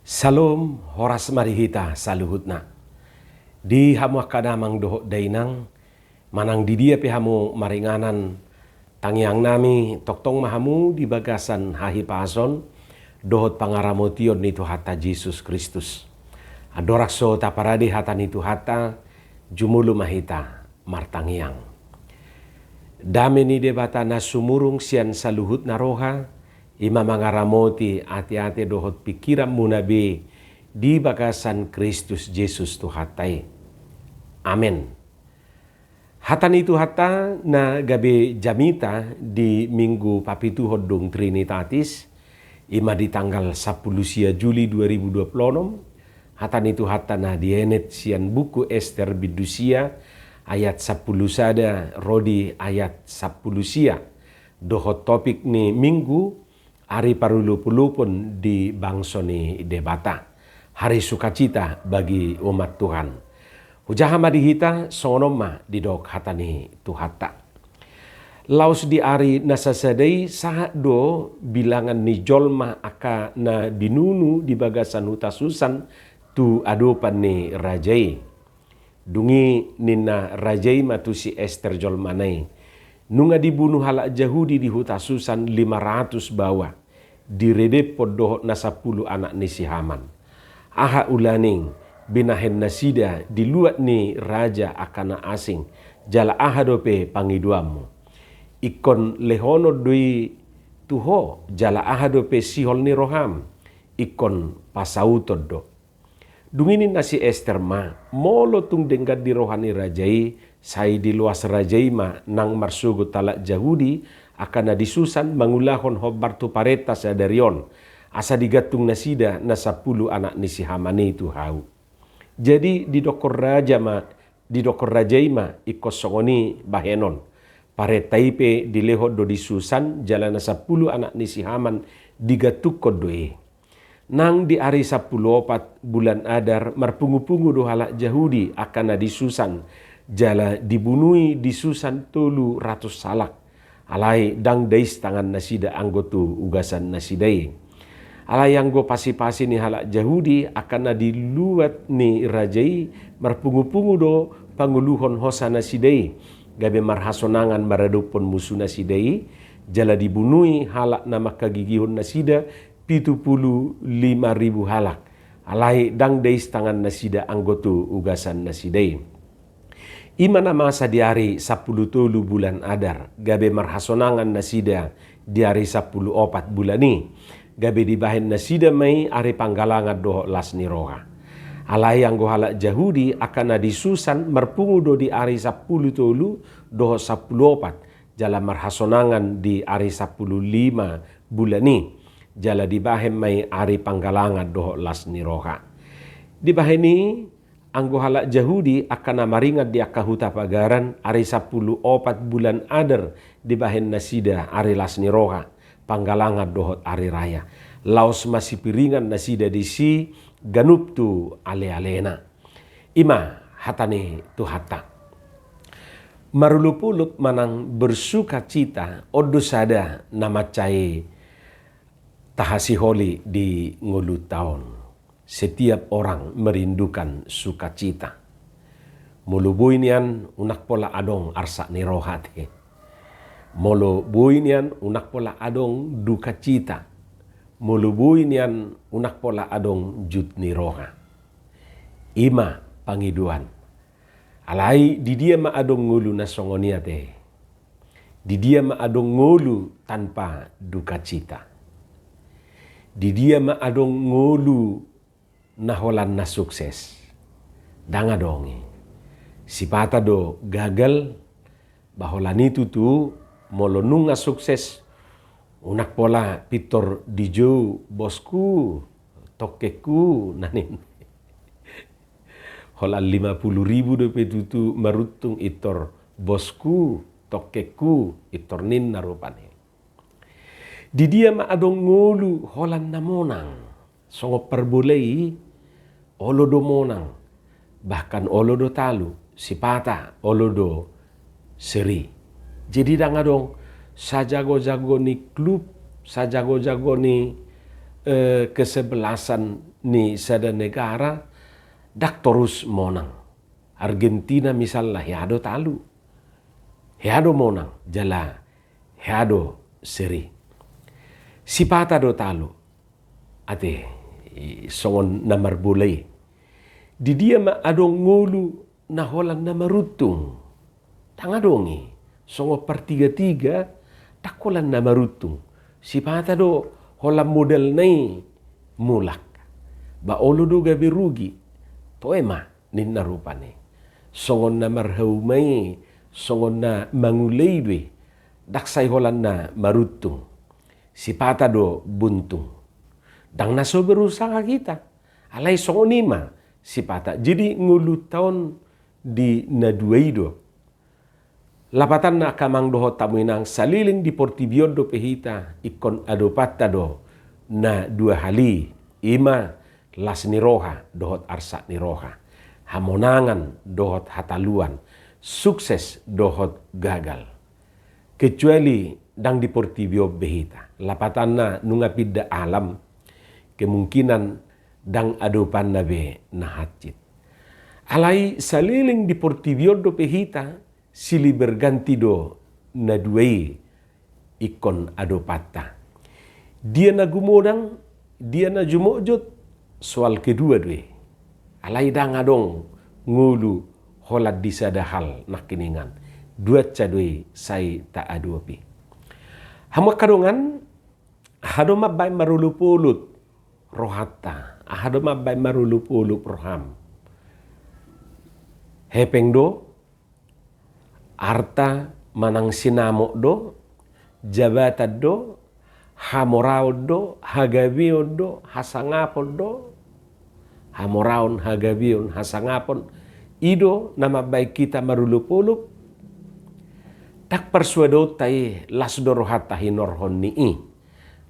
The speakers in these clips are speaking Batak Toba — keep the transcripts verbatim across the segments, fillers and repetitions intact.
Salom, horas ma di hita saluhutna. Di hamu angka damang dohot dainang, manang di dia pe hamu maringanan, tangiangnami tongtong ma hamu di bagasan hahipason dohot pangaramotion ni Tuhanta Jesus Kristus. Andorang so taparade hata ni Tuhanta, jumolo ma hita martangiang. Dame ni Debata na sumurung sian saluhutna roha, i ma mangaramoti ateate dohot pingkiranmuna be di bagasan Kristus Jesus Tuhanta i. Amen. Hata ni Tuhanta na gabe jamita di Minggu papituhon dung Trinitatis, i ma di tanggal sampulu sia Juli dua ribu dua puluh onom, hata ni Tuhanta na dienet sian buku Ester bindu sia, ayat sampulu sada ro di ayat sampulu sia, dohot topik ni Minggu, ari parulupulupon di bangso ni Debata. Hari sukacita bagi umat Tuhan. Hujaha ma di hita, songon on ma didok hata ni Tuhanta. Laos di ari na sasada i sahat do bilangan ni jolma angka na binunu di bagasan huta Susan tu adopan ni raja i. Dung i ninna raja i ma tu si Ester jolmana i, nunga dibunu halak Jahudi di huta Susan lima ratus baoa, diredephon dohot na sampulu anak ni si Haman. Aha ulaning binahen nasida di luat ni raja angka na asing, jala aha dope pangidoanmu? Ingkon lehonon do i tu ho, jala aha dope sihol ni roham? Ingkon pasauton do. Dung i ninna si Ester ma, molo tung denggan di roha ni raja i, sai diloas raja i ma nang marsogot halak Jahudi angka na di Susan mangulahon hombar tu parenta sadari on, asa digantung nasida na sampulu anak ni si Haman i tu hau. Jadi didokkon raja ma, didokkon raja i ma ingkon songon i bahenon. Parenta i pe dilehon do di Susan, jala na sampulu anak ni si Haman digantungkon do i. Nang di ari sampulu opat bulan Adar marpungupungu do halak Jahudi angka na di Susan, jala dibunu i di Susan tolu ratus halak. Alai ndang dais tangan nasida anggo tu ugasan nasida i. Alai anggo pasipasi ni halak Jahudi angka na di luat ni raja i marpungupungu do panguluhon hosa nasida i, gabe marhasonangan maradophon musu nasida i, jala dibunu i halak na mangkagigihon nasida pitu pulu lima ribu halak. Alai ndang dais tangan nasida anggo tu ugasan nasida i. I ma na masa di ari sampulu tolu bulan Adar, gabe marhasonangan nasida di ari sampulu opat bulan i, gabe dibahen nasida ma i ari panggalangan dohot las ni roha. Alai anggo halak Jahudi angka na di Susan marpungu do di ari sampulu tolu dohot sampulu opat, jala marhasonangan di ari sampulu lima bulan i, jala dibahen ma i ari panggalangan dohot las ni roha. Dibahen i, anggo halak Jahudi angka na maringan di angka huta pagaran, ari sampulu opat bulan Adar dibahen nasida ari las ni roha, panggalangan dohot ari raya. Laos masipiringan nasida disi ganup tu alealena. I ma hata ni Tuhanta. Marulupulup manang bersukacita, on do sada na mansai tahasiholi di ngolunta on. Setiap orang merindukan sukacita. Molo boi nian unang pola adong arsak ni roha, ate. Molo boi nian unang pola adong dukacita. Molo boi nian unang pola adong jut ni roha. I ma pangidoan. Alai di dia ma adong ngolu na songon i, ate? Di dia ma adong ngolu tanpa dukacita? Di dia ma adong ngolu na holan na sukses? Ndang adong i. Sipata do gagal. Ba holan i tutu, molo nunga sukses, unang pola pintor dijou bosku, tongkengku, na ninna. Holan lima pulu ribu dope tutu maruntung, pintor bosku, tongkengku, pintor ninna rupani. Di dia ma adong ngolu holan na monang? Songon parbola i, olo do monang, bahkan olo do talu, sipata olo do seri. Jadi ndang adong sajagojago ni klub, sajagojago ni eh, kesebelasan ni sada negara, ndang torus monang. Argentina misalna, hea do talu. Hea do monang, jala hea do seri. Sipata do talu. Ate, i, songon na marbola i. Di dia ma adong ngolu na holan na maruntung? Ndang adong i. Songon partiga-tiga, ndang holan na maruntung. Sipata do holan modalna i mulak. Ba olo do gabe rugi. Toe ma, ninna rupani. Songon na marhauma i, songon na mangula i do i. Ndang sai holan na maruntung. Sipata do buntung. Ndang na so berusaha hita. Alai songon i ma sipata. Jadi ngolunta on di na dua i do. Lapatanna angka amang dohot hamu inang, saleleng di portibi on dope hita, ingkon adopanta do na dua hal i, i ma las ni roha dohot arsak ni roha, hamonangan dohot hataluan, sukses dohot gagal. Kecuali ndang di portibi on be hita. Lapatanna nunga pinda alam, kemungkinan ndang adopanna be na hansit. Alai saleleng di portibi on dope hita, silih berganti do na dua i ingkon adopanta. Dia na gumodang, dia na jumotjot, soal kedua do i. Alai ndang adong ngolu holan di sada hal nangkiningan. Duansa do i sai taadopi. Hamu angka dongan, aha do mambaen marolopolop rohanta? Aha do mambaen marolopolop roham? Hepeng do, arta manang sinamot do, jabatan do, hamoraon do, hagabeon do, hasangapon do, hamoraon, hagabeon, hasangapon, i do na mambaen hita marolopolop. Ndang parsuadaonta i, las do rohanta hinorhon ni i.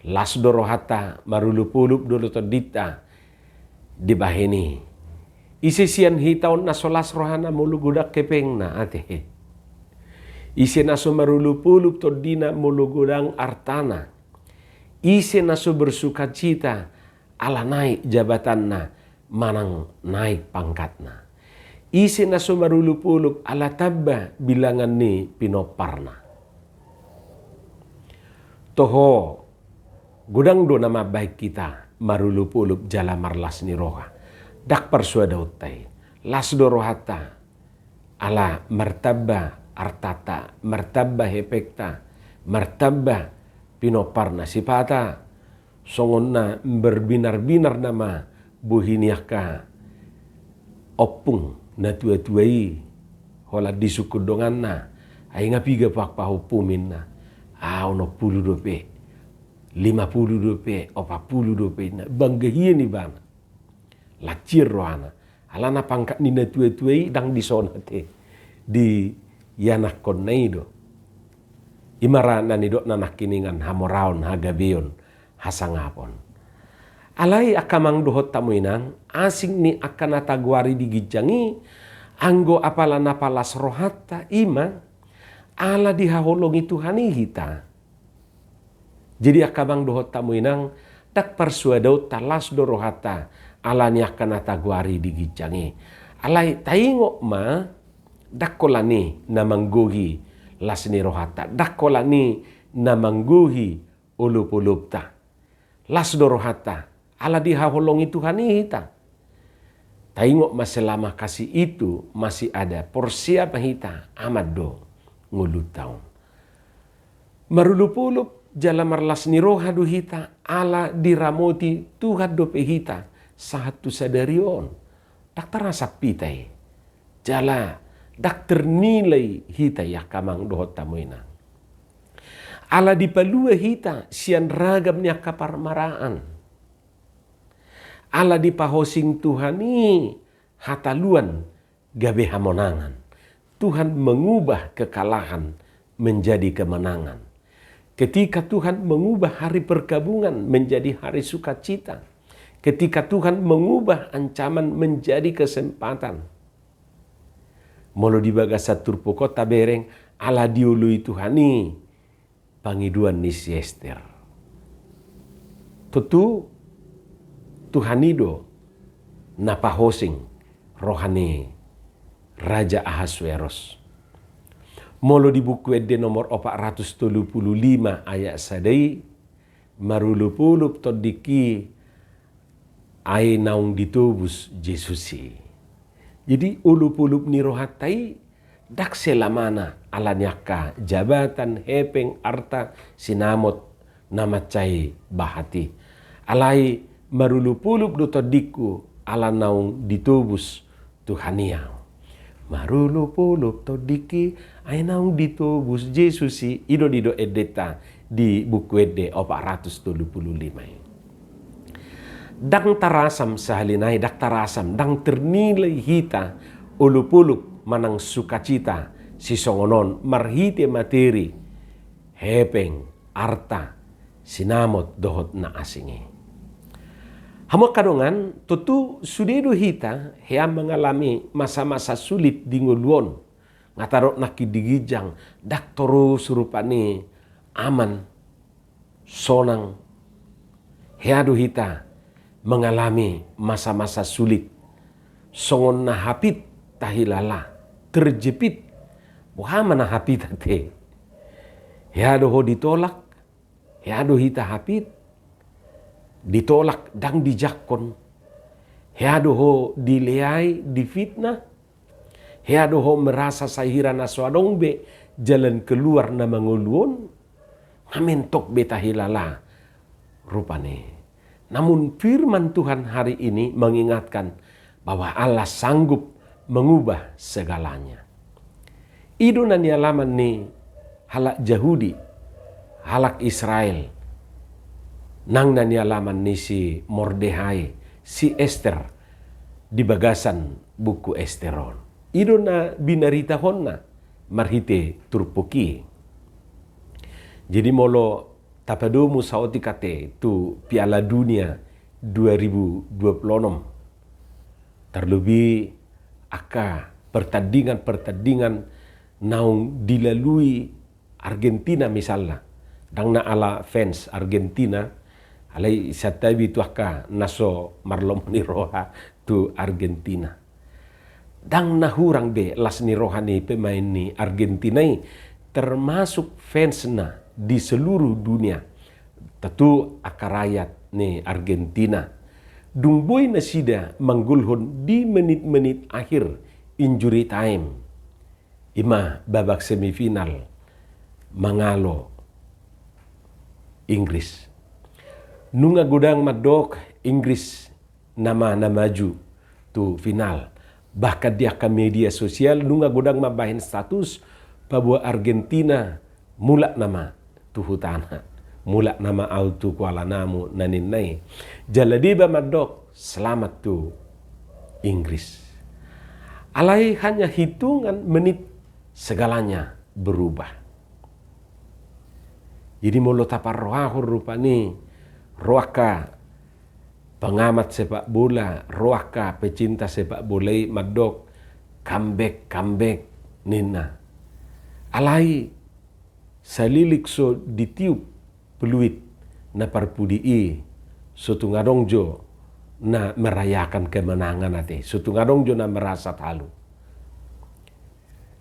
Las do rohanta marolopolop do tondinta dibahen i. Ise sian hita on na so las rohana molo godang hepengna, ate? Ise na so marolopolop tondina molo godang artana? Ise na so bersukacita ala naek jabatanna manang naek pangkatna? Ise na so marolopolop ala tamba bilangan ni pinomparna? Toho, godang do na mambaen hita marolopolop jala marlas ni roha. Ndang parsuadaonta i. Las do rohanta ala martamba artanta, martamba hepengta, martamba pinomparna. Sipata songon na berbinarbinar nama bohi ni angka ompung na tuatua i, holan disungkun donganna, ai nga piga pahompu ninna? Ah, onom pulu dope, lima pulu dope, opat pulu dope, ninna. Bangga hian ibana. Lansir rohana. Alana pangkat ni na tuatua i ndang dison, ate, di ianakkonna i do. I ma ra na nidokna nangkiningan, hamoraon, hagabeon, hasangapon. Alai angka amang dohot hamu inang, asing ni angka na tagoari di ginjang i, anggo apala na palas rohanta, i ma ala dihaholongi Tuhan i hita. Jadi angka amang dohot hamu inang, ndang parsuadaonta, las do rohanta ala ni angka na tagoari di ginjang i. Alai taingot ma, ndang holan i na manggohi las ni rohanta, ndang holan i na manggohi olopolopta. Las do rohanta ala dihaholongi Tuhan i hita. Taingot ma, selama kasih itu masih ada, porsea ma hita, aman do ngolunta on. Marolopolop jala marlas ni roha do hita ala diramoti Tuhan dope hita sahat tu sadari on. Ndang tarasam hita i. Jala ndang ternilai hita i, angka amang dohot hamu inang. Ala dipalua hita sian ragam ni angka parmaraan. Ala dipahosing Tuhan i hataluan gabe hamonangan. Tuhan mengubah kekalahan menjadi kemenangan. Ketika Tuhan mengubah hari perkabungan menjadi hari sukacita. Ketika Tuhan mengubah ancaman menjadi kesempatan. Molo di bagasan turpuk on tabereng, ala dioloi Tuhan i pangidoan ni si Ester. Tontu Tuhan i do na pahosing roha ni Raja Ahasweros. Molo di Buku Ende nomor opat ratus tolu pulu lima ayat sada i, marolopolop tondingki ai naung ditobus Jesus i. Jadi olopolop ni rohanta i ndang selamana ala ni angka jabatan, hepeng, arta, sinamot na mansai bahat i. Alai marolopolop do tondingku ala naung ditobus Tuhan i ahu. Marolopolop tondingki ai naung ditobus Jesus i. I do, i do endenta di Buku Ende opat ratus tolu pulu lima i. Ndang tarasam sahali nai, ndang tarasam, ndang ternilai hita olopolop manang sukacita sisongon on marhite materi, hepeng, arta, sinamot dohot na asing i. Hamu angka dongan, tontu sude do hita hea mangalami masa-masa sulit di ngolu on. Nga tadok nangkin di ginjang, ndang torus rupani aman, sonang. Hea do hita mangalami masa-masa sulit. Songon na hapit tahilala, terjepit. Boha ma na hapit ate? Hea do ho ditolak, hea do hita hapit, ditolak ndang dijangkon. Hea do ho dileai, difitnah. Hea do ho merasa sai hira na so adong be jalan keluar na mangolu on. Nga mentok be tahilala rupani. Namun firman Tuhan hari ini mengingatkan bahwa Allah sanggup mengubah segalanya. I do na nialaman ni halak Jahudi, halak Israel, nang na nialaman ni si Mordehai, si Ester, di bagasan buku Ester on. I do na binaritahonna marhite turpuk i. Jadi molo tapadomu saotik ate tu Piala Dunia dua ribu dua puluh enam, tarlobi angka pertandingan-pertandingan naung dilalui Argentina misalna, ndang na ala fans Argentina, alai santabi tu angka na so marlomo ni roha tu Argentina. Ndang na hurang be las ni roha ni pemain ni Argentina i, termasuk fansna di seluruh dunia. Tontu angka rakyat ni Argentina. Dung boi nasida manggolhon di menit-menit akhir, injury time, i ma babak semifinal mangalo Inggris. Nunga godang mandok Inggris nama na maju tu final. Bahkan di angka media sosial nunga godang mambahen status paboa Argentina mulak nama tu hutana. Mulak nama au tu Kuala Namu na ninna i. Jala deba mandok selamat tu Inggris. Alai hanya hitungan menit segalanya berubah. Jadi molo taparrohahon rupani ro angka pengamat sepak bola, ro angka pecinta sepak bola i mandok comeback, comeback ninna. Alai salilik so ditiup peluit na parpudi i, so tung adong jo na merayakan kemenangan ate, so tung adong jo na merasa talu.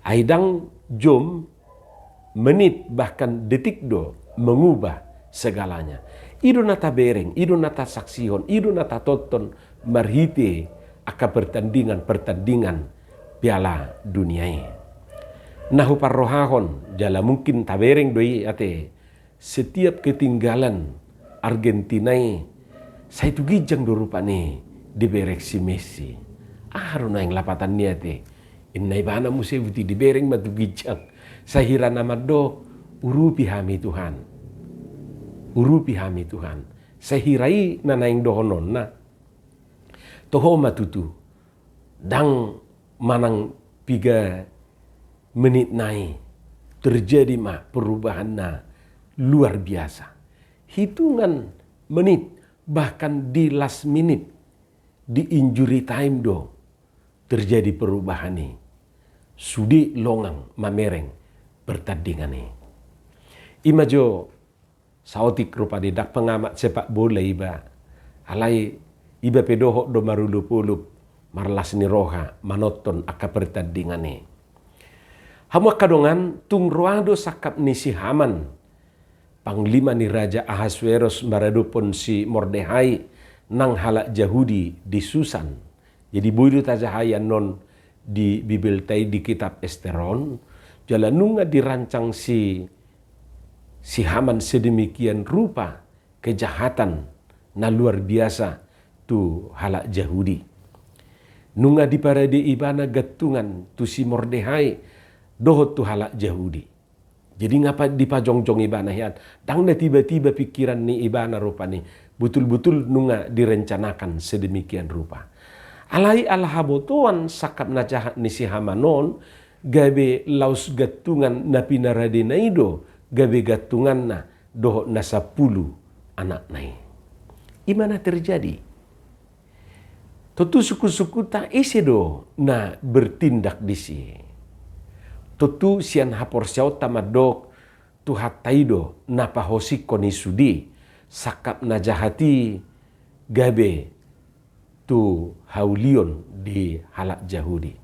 Ai ndang jom, menit bahkan detik do mengubah segalanya. I do na tabereng, i do na tasaksihon, i do na tatonton marhite angka pertandingan-pertandingan Piala Dunia i. Na huparrohahon jala mungkin tabereng do i ate, setiap ketinggalan Argentina i, sai tu ginjang do rupani dibereng si Messi. Aha do naeng lapatan ni ate? Inna ibana muse buti dibereng ma tu ginjang. Sai hira na mandok, urupi hami Tuhan. Urupi hami Tuhan. Sai hira i na naeng dohononna. Toho ma tutu. Ndang manang piga menit nai terjadi ma perubahan na luar biasa. Hitungan menit, bahkan di last minute, di injury time do terjadi perubahan i. Sude longang mamereng pertandingan i. I ma jo saotik rupani, ndang pengamat sepak bola iba. Alai Iba pe dohot do marolopolop, marlas ni roha, manonton angka pertandingan i. Hamu angka dongan, tung roa do sangkap ni si Haman, panglima ni Raja Ahasweros maradophon si Mordehai nang halak Jahudi di Susan. Jadi boi do tajahai annon di Bibelta i di kitab Ester on, jala nunga dirancang si, si Haman sedemikian rupa kejahatan na luar biasa tu halak Jahudi. Nunga diparade ibana gantungan tu si Mordehai dohot tu halak Jahudi. Jadi nunga dipajongjong ibana hian, ndang na tiba-tiba pikiran ni ibana rupani, butul-butul nunga direncanakan sedemikian rupa. Alai ala habotoan sangkap na jahat ni si Haman on, gabe laos gantungan na pinaradena i do gabe gantunganna dohot na sampulu anakna i. I ma na terjadi. Tontu sungkun-sungkunta, ise do na bertindak disi? Tontu sian haporseaonta mandok Tuhanta i do na pahosikkon i sude sangkap na jahat i gabe tu haulion di halak Jahudi.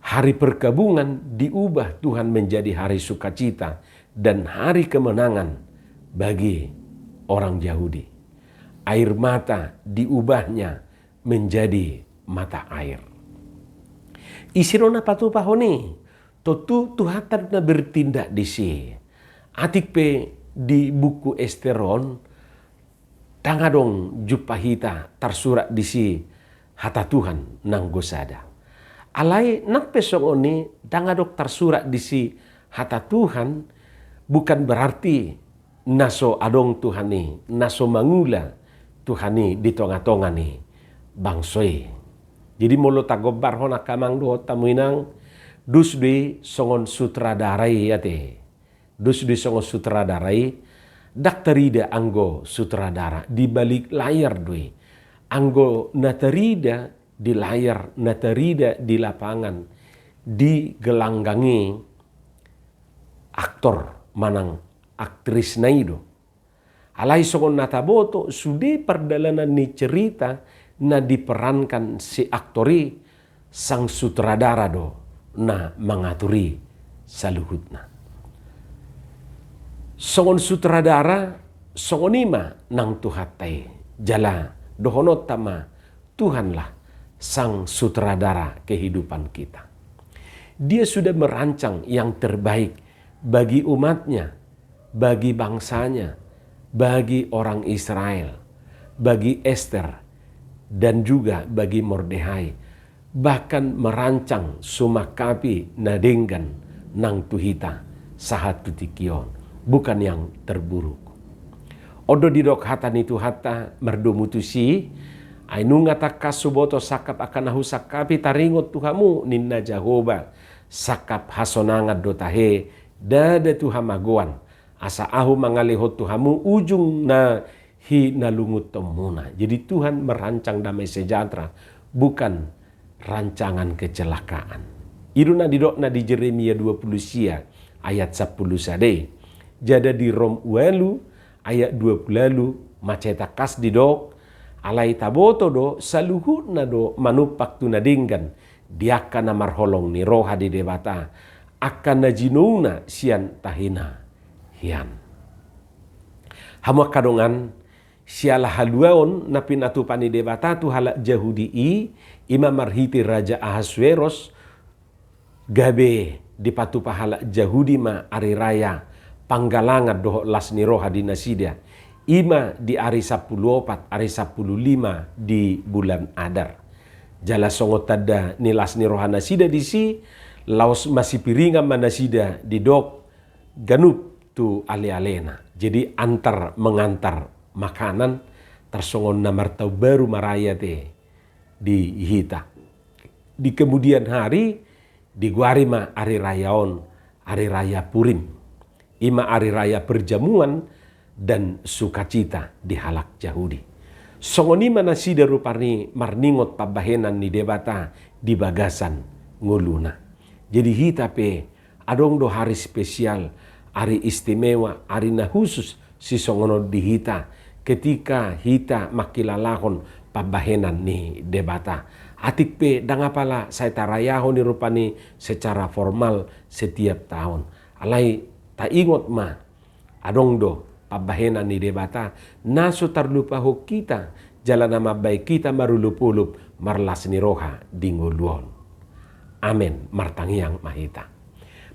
Hari perkabungan diubah Tuhan menjadi hari sukacita dan hari kemenangan bagi orang Jahudi. Air mata diubahnya menjadi mata air. Ise do na patupahon i? Tontu Tuhanta do na bertindak disi. Atik pe di buku Ester on, ndang adong jumpa hita tarsurat disi hata Tuhan nanggo sada. Alai nang pe songon i ndang adong tarsurat disi hata Tuhan, bukan berarti na so adong Tuhan i, na so mangula Tuhan i di tonga-tonga ni bangso i. Jadi molo tagombarhon angka amang dohot hamu inang, dos do i songon sutradara i ate. Dos do i songon sutradara i, ndang tarida anggo sutradara, di balik layar do i. Anggo na tarida di layar, na tarida di lapangan, di gelanggang i, aktor manang aktrisna i do. Alai songon na taboto, sude pardalanan ni cerita na diperankan si aktor i, sang sutradara do na mangatur i saluhutna. Songon sutradara, songon i ma nang Tuhanta i. Jala dohononta ma, Tuhanlah sang sutradara kehidupan kita. Dia sudah merancang yang terbaik bagi umat-Nya, bagi bangsa-Nya, bagi orang Israel, bagi Ester, dan juga bagi Mordehai. Bahkan merancang sumangkapi na denggan nang tu hita sahat tu tingki on, bukan yang terburuk. On do didok hata ni Tuhanta mardomu tusi, ai nunga tangkas huboto sangkap angka na husangkapi taringot tu hamu, ninna Jahowa, sangkap hasonangan do tahe, ndada tu hamagoan, asa ahu mangalehon tu hamu ujung na hinalungunhonmuna. Jadi Tuhan merancang damai sejahtera, bukan rancangan kecelakaan. I do na didokna di Jeremia dua pulu sia ayat sampulu sada i. Jala di Rom ualu ayat dua pulu ualu ma tangkas didok, alai taboto do saluhutna do manumpak tu na denggan di angka na marholong ni roha di Debata, angka na jinouna sian tahena hian. Hamu angka dongan, siala haluaon na pinatupa ni Debata tu halak Jahudi i, i ma marhite Raja Ahasweros, gabe dipatupa halak Jahudi ma ari raya panggalangan dohot las ni roha di nasida. I ma di ari sampulu opat, ari sampulu lima di bulan Adar. Jala songon tanda ni las ni roha nasida disi, laos masipiringan ma nasida didok ganup tu alealena. Jadi antar mengantar makanan, tarsongon na martaon baru ma ra i ate di hita. Di kemudian hari, digoari ma ari raya on, ari raya Purim. I ma ari raya perjamuan dan sukacita di halak Jahudi. Songon i ma nasida rupani marningot pambahenan ni Debata di bagasan ngoluna. Jadi hita pe adong do hari spesial, ari istimewa, ari na khusus sisongon on di hita, ketika hita mangkilalahon pambahenan ni Debata. Atik pe ndang apala sai tarayahon i rupani secara formal setiap taon. Alai taingot ma, adong do pambahenan ni Debata na so tarlupahon hita jala na mambahen hita marolopolop marlas ni roha di ngolu on. Amen. Martangiang ma hita.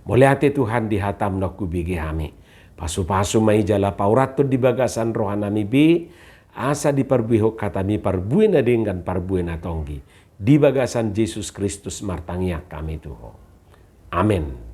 Mauliate Tuhan di hatam na hubege hami. Pasupasu ma i jala paurathon di bagasan rohanami be, asa diparbuehon hatami parbue na denggan parbue na tonggi. Di bagasan Jesus Kristus martangiang hami tu Ho. Amen.